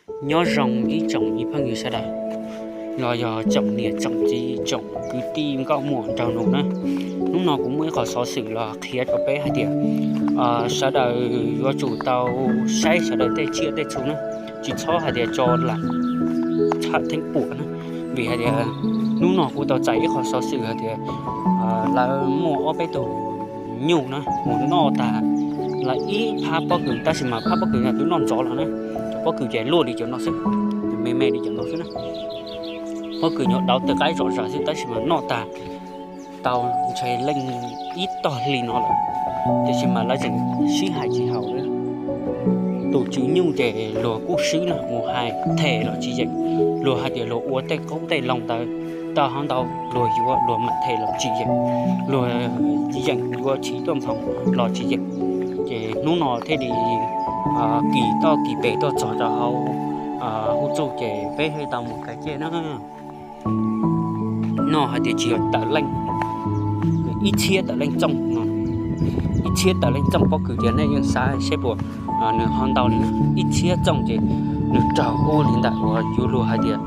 Nyob zoo ib tsoom ib pheej yug sawv daws, los yog tsoom niam tsoom txiv tsoom kwv tij nkauj muam nraug nus na. Hnub no kuv muaj ib qho xov xwm los qhia rau peb hais tias sawv daws yuav tsum tau saib sawv daws tej tsiaj tej txhu na, tsis txhob hais tias tso lam tshaj theeb puam na. Vim hais tias hnub no kuv tau txais ib qho xov xwm hais tias lawv muaj ob peb tug nyuj na mus noj tag lawv ib phab pob kws, tab sis mas phab pob kws no twb noj ntxov los na. Cov pob kws ces luaj li cov no xwb, me me li cov no xwb na. Pob kws nyuam dauv tej qaib zom zaws xwb tab sis mas noj tag tau ntshe leej ib tog hli no lawm, tiam sis mas lawv tseem sib hais tsis haum li. Tus tswv nyuj ces luag kuj swb na, mus hais them los tsis yeem, luag hais tias luag ua tej qoob tej loo ntawd tau ho ntau, luag yuav luag mam them los tsis yeem, luag yeem yuav tsis tuaj nphoo los tsis yeem. Ces hnub no thiaj li kis toj kis pes tuaj txog rau hauv hub txuj ces peb thiaj tau mus kais tsiaj na. No hais tias tsis yog tawm leej, ib txhiab tawm leej txooj no, ib txhiab tawm leej txooj pob kws ces nej yeej xav seb puas nws ho ntau li na. Ib txhiab txooj ces nws raug ub li ntawm uas yuav luag hais tias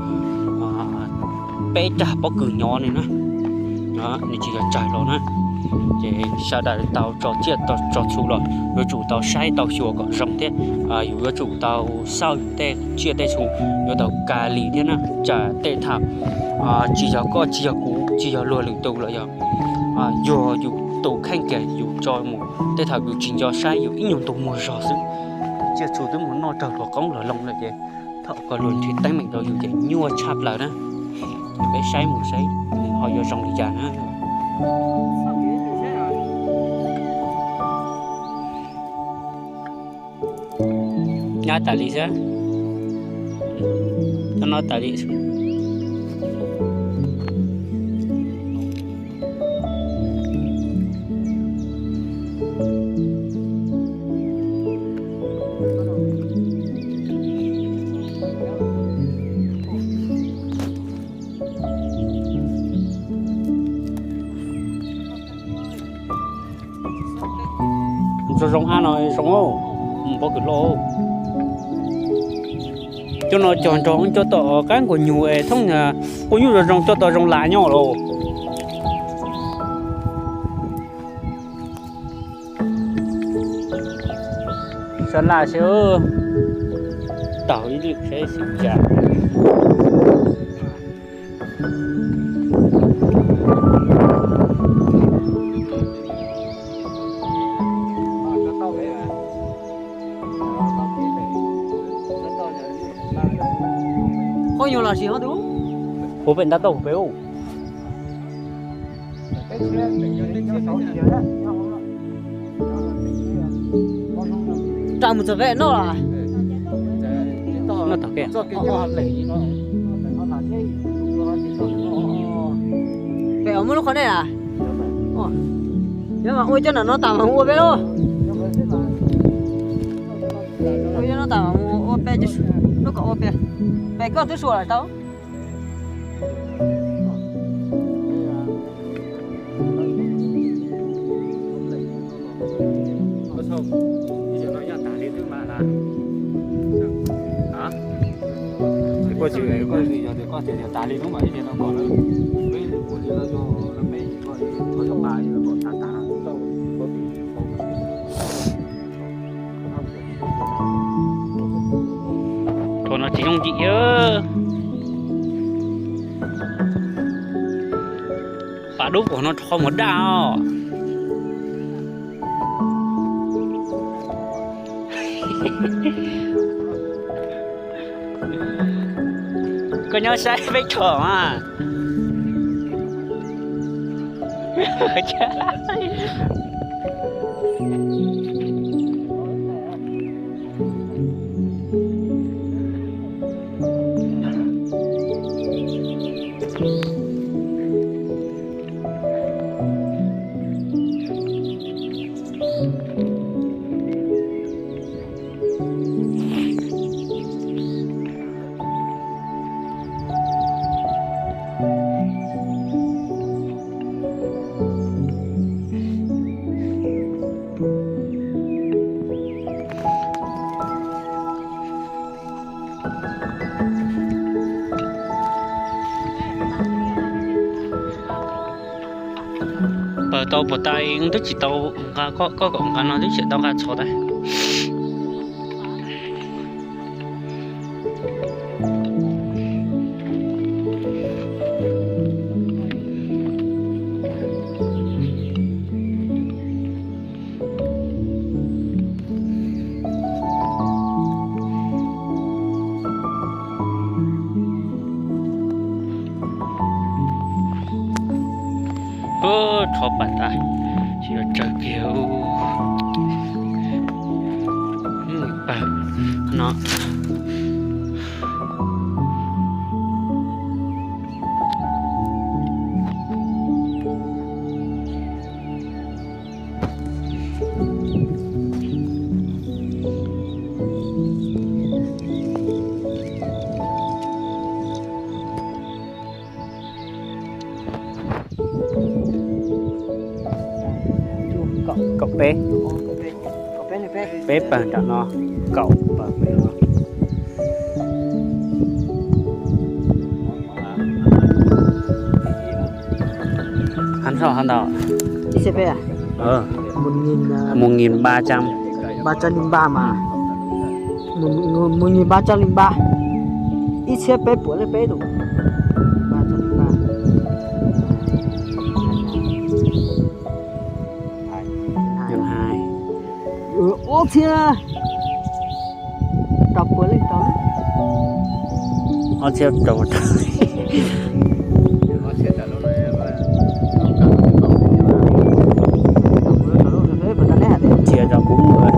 peb rag pob kws nyov li na. Nws tsis yog tsawg los na. Ces sawv daws tau tso tsiaj tso txhu los yuav tsum tau saib tau xyuas kom zoo thiab. Yus yuav tsum tau xauj yus tej tsiaj tej txhu, yuav tau ka lis thiab na. Tsam tej thaum tsis yog koj tsis yog kuv tsis yog luag lwm tus los yog yog yus tus kheej kiag yus tso mus, tej thaum yus tsis nco saib yus ib nyuag ntu muag zog xwb, tsiaj txhu twb mus noj raug luag qoob luag loo lawm ces thaum koj luag nrhiav teeb meem rau yus ces nyuaj tshaj plaws na. Peb saib mus saib ho yuav zoo li cas na. Nyab tas li xwb, no tas li. Zoo zoo ab no zoo, pob kws loj. Cov no cog nrog cov tom qab nkuas nyuj es thoob quaj nyuj zoo zoo coj tau zoo lam nyob los. Sab laj seb, taug ib lwm seb xyov cas. Qoob nyuj los sis ho tu, puas pem ntab tauj pem u. Ras mus txog pem noj los? Noj tog kiag. Pem os muaj lub qhov dej a? Yog mas ua cov nram no tas mas mus ua peb lauj. Ua cov no tas mas mus ua peb, lub kom ua peb. Pem koj twb suav lawm tau. Thaum no tsis yooj yim. Pas dub pom no rho mus daj os. Koj nyob saib peb rho mas. Paws tau puas tas, twb tsis tau nqa, koj kom nqa no twb tsis tau nqa txhov tas. Rho pam tas, tsis yog tsawg kiag. Pawg no. Kaum peb. Peb pawg nram no, kaum pawg pem no. Hab ntau, hab ntau. Ib txhiab peb a? Một nghìn ba trăm. Ba trăm linh ba mà. Một nghìn ba trăm linh ba. Ib txhiab peb puas leej peb tus. Ba trăm linh ba. Ob txhiab rau puas leej rau. Ob txhiab rau puas rau. Chia cho bốn mươi.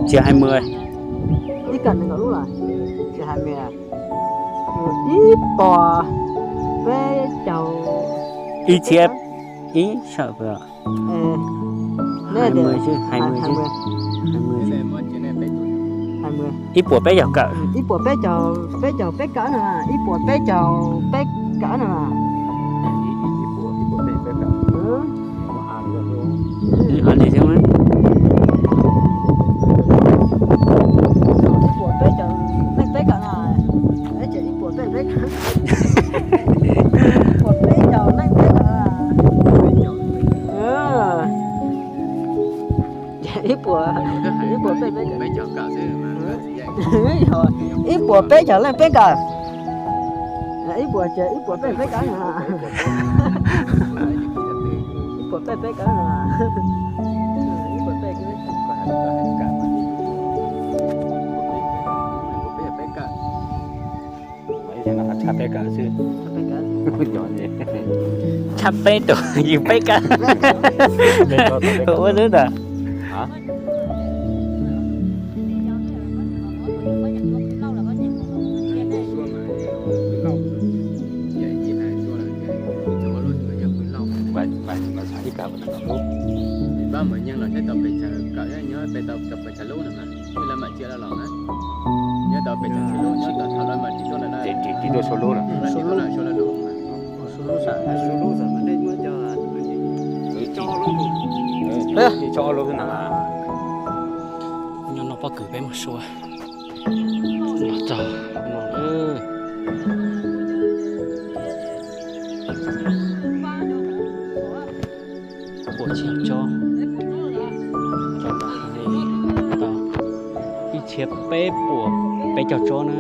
Chia hai mươi. Ib puas peb caug. Ib txhiab ib sawm. Hai mươi chứ, hai mươi chứ. Hai mươi. Ib puas peb caug kawm. Ib puas peb caug, peb caug peb kawm na, ib puas peb caug peb kawm na. Ib puas peb caug peb kawm. Ib puas peb caug leej peb kawm na. Ib puas peb caug leej peb kawm. Ib puas, ib puas peb, ib puas peb caug leej peb kawm. Ib puas ces ib puas peb peb kawm. Ib puas peb peb kawm. Ib puas peb, peb kawm. Tshaj peb tus yws peb kawm. Ua xwb ntag. Nyob no pob kws peb mus sua. Los txog no. Puas tsis yog tsob, tau ib txhiab peb puas peb caug tsob na.